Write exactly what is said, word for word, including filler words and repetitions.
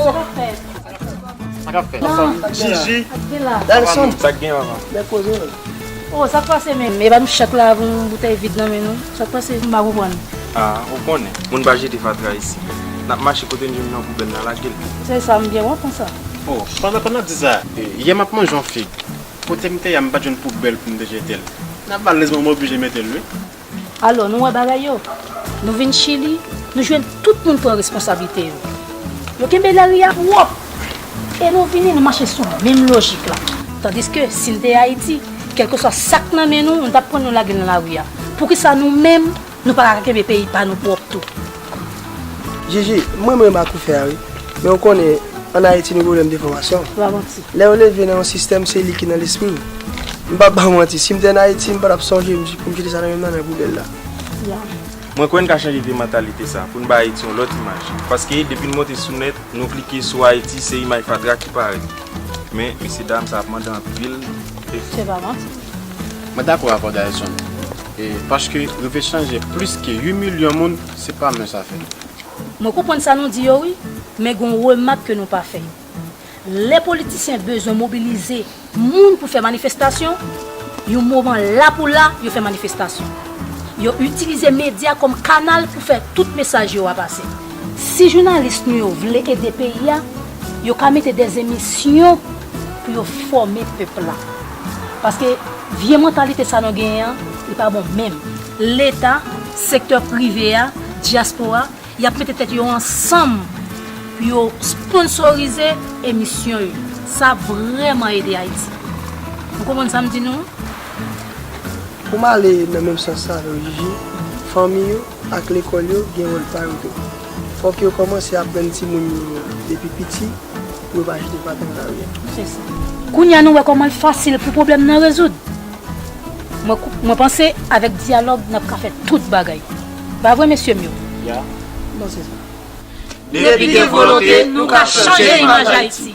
Sa k ap fèt? Sa k ap fèt? Anfòm? Jiji. Dalson. Sa k gen avan? Bèl koze, wi. Oh, sa k pase menm? E pa nou chak la avè yon boutèy vid nan men nou. Sa k pase? M pa konprann. Ah, ou konnen, moun pa jete fatra isi. N ap mache kote n jwenn yon poubèl n a lage l. Se sa, m byen kontan sa. Oh, pandan, pandan di sa, e, yè m ap manje yon fig. Kote m te ye a, m pa t jwenn poubèl pou m te jete l. Nan valèz mwen, m oblije mete l, wi. Alò, nou wè bagay yo? Nou vin Chili, nou jwenn tout moun pran responsablite yo. Yo kenbe lari a pwòp. E nou vini, nou mache sou menm lojik la. Tandiske, si n te Ayiti, kèlkeswa sa k nan men nou, nou t ap pran, nou lage l nan lari a. Poukisa nou menm, nou pa ka kenbe peyi pa nou pwòp tou? Jiji, mwen, mwen renmen ak ou fè a, wi. Men ou konnen, ann Ayiti, nou gen pwoblèm de fòmasyon. Pa manti. Lè yo leve nan yon sistèm, se li ki nan lespri w. M p ap ba w manti, si m te ann Ayiti, m pa t ap sonje m pou m jete sa nan menm nan, nan poubèl la. Ya. Mwen kwè n ka chanje vye mantalite sa, pou n bay Ayiti yon lòt imaj. Paske depi n monte sou nèt, nou klike sou Ayiti, se imaj fatra ki parèt. Men, mesyedam, sa ap mande anpil efò. Se pa manti. Mwen dakò avè w, Dyson. E paske rive chanje plis ke uit milyon moun, se pa mens afè. Mwen konprann sa nou di yo, wi, men gen yon remak ke nou pa fè. Lè politisyen bezwen mobilize moun pou fè manifestasyon, yon moman la pou la, yo fè manifestasyon. Yo itilize medya kòm kanal pou fè tout mesaj yo a pase. Si jounalis nou yo vle ede peyi a, yo ka mete de emisyon pou yo fòme pèp la. Paske vye mantalite sa nou genyen an, li pa bon menm. Leta, sektè prive a, dyaspora, y ap mete tèt yo ansanm pou yo sponsorize emisyon yo. Sa vrèman ede Ayiti. Ou konprann sa m di nou? Pou m ale nan menm sans sa avè w, Jiji, fanmi yo ak lekòl yo gen wòl pa yo tou. Fòk yo kòmanse aprann timoun yo depi piti pou yo pa jete fatra nan lari a. Se sa. Kounye a nou wè kòman l fasil pou pwoblèm nan rezoud. Mwen, mwen panse avèk dyalòg n ap ka fè tout bagay. Pa vre, mesye m yo? Ya. Bon, se sa. Depi gen volonte, nou ka chanje imaj Ayiti.